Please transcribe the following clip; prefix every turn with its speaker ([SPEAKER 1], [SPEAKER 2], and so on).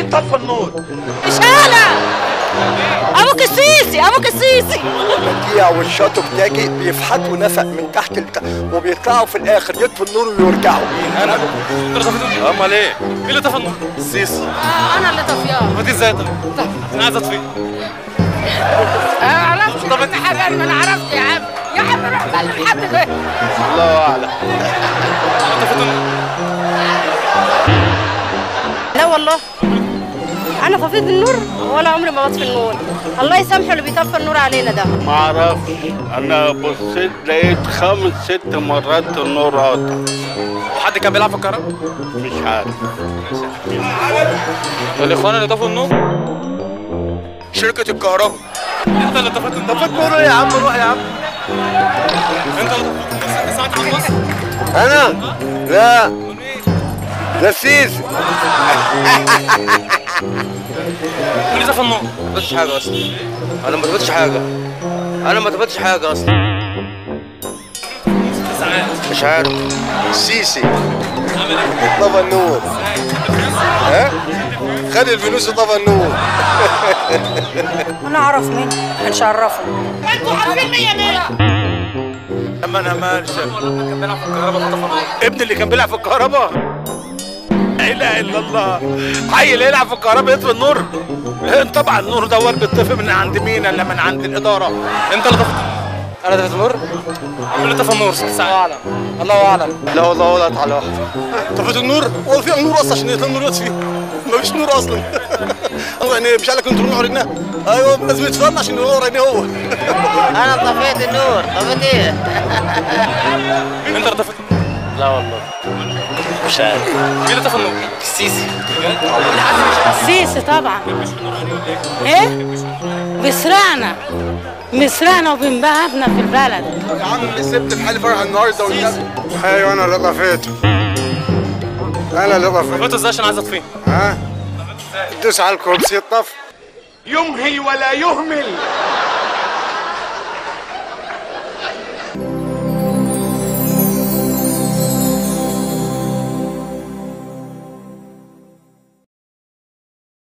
[SPEAKER 1] مين طفى النور؟
[SPEAKER 2] مش انا، ابوك السيسي، ابوك السيسي.
[SPEAKER 3] البديع والشاطو بتاجي بيفحتوا نفق من تحت البتاع وبيطلعوا في الاخر يطفوا النور ويرجعوا.
[SPEAKER 4] انا انت طفيت النور؟ امال ايه؟ مين اللي طفى النور؟ السيسي.
[SPEAKER 2] انا اللي طفياه.
[SPEAKER 4] طفيتيه ازاي طيب؟ انا عايز اطفيه.
[SPEAKER 2] عرفت طب حاجة ما انا عرفت يا عم، يا عم روح كلم حد غير.
[SPEAKER 4] الله اعلم. طفيت النور؟
[SPEAKER 2] لا والله انا طفيت النور ولا عمري ما بطفي النور. الله يسامحه اللي بيطفي النور علينا ده.
[SPEAKER 5] ما اعرفش، انا بصيت لقيت 5 6 مرات النور قطع.
[SPEAKER 4] وحد كان بيلعب في الكهرباء؟
[SPEAKER 5] مش عارف.
[SPEAKER 4] الاخوان اللي طفوا النور؟
[SPEAKER 3] شركة الكهرباء.
[SPEAKER 4] انت اللي طفيت النور؟
[SPEAKER 3] طفيت نور يا عم، روح يا عم.
[SPEAKER 4] انت اللي طفيت النور 6 ساعات ونص؟
[SPEAKER 3] انا؟ لا ده السيسي.
[SPEAKER 4] مين اللي طفى النور؟
[SPEAKER 6] ما طفتش حاجة أصلا. أنا ما طفتش حاجة. أنا ما طفتش حاجة أصلا.
[SPEAKER 3] مش عارف. السيسي طفى النور. ها؟ خد الفلوس وطفى النور.
[SPEAKER 2] أنا أعرف مين؟ مش عرفه. أنتوا عارفين مين يا مين؟
[SPEAKER 1] أما أنا مالش. كان بيلعب في الكهرباء فطفى النور. ابن اللي كان بيلعب في الكهرباء. لا اله الا الله. حي اللي يلعب في الكهرباء يطفي النور؟ طبعا النور دوت بيطفي من عند مين الا من عند الادارة.
[SPEAKER 4] انت اللي طفيت؟
[SPEAKER 6] انا طفيت النور؟
[SPEAKER 4] مين اللي طفى النور؟ 6 ساعات.
[SPEAKER 6] الله اعلم، الله اعلم.
[SPEAKER 3] لا والله ولا على واحد.
[SPEAKER 7] طفيت النور؟ هو في نور اصلا عشان يطفي النور يطفي؟ مفيش نور اصلا. يعني مش قال لك انتوا نور عيناه؟ ايوه لازم يطفي عشان ينور عينيه هو.
[SPEAKER 8] انا طفيت النور. طفيت ايه؟
[SPEAKER 4] انت اللي طفيت؟
[SPEAKER 6] لا والله مش عارف.
[SPEAKER 4] مين اللي طفى النور؟
[SPEAKER 6] السيسي.
[SPEAKER 2] السيسي طبعا. ايه؟ بيسرقنا، بيسرقنا وبينبهبنا في البلد.
[SPEAKER 7] يا عم سبت في حالي فرح النهارده والنبي.
[SPEAKER 9] ايوه انا اللي طفيته. انا اللي طفيته.
[SPEAKER 4] طفيته ازاي عشان عايز اطفيه؟
[SPEAKER 9] ها؟ دوس على الكرسي يطفي.
[SPEAKER 1] يمهل ولا يهمل.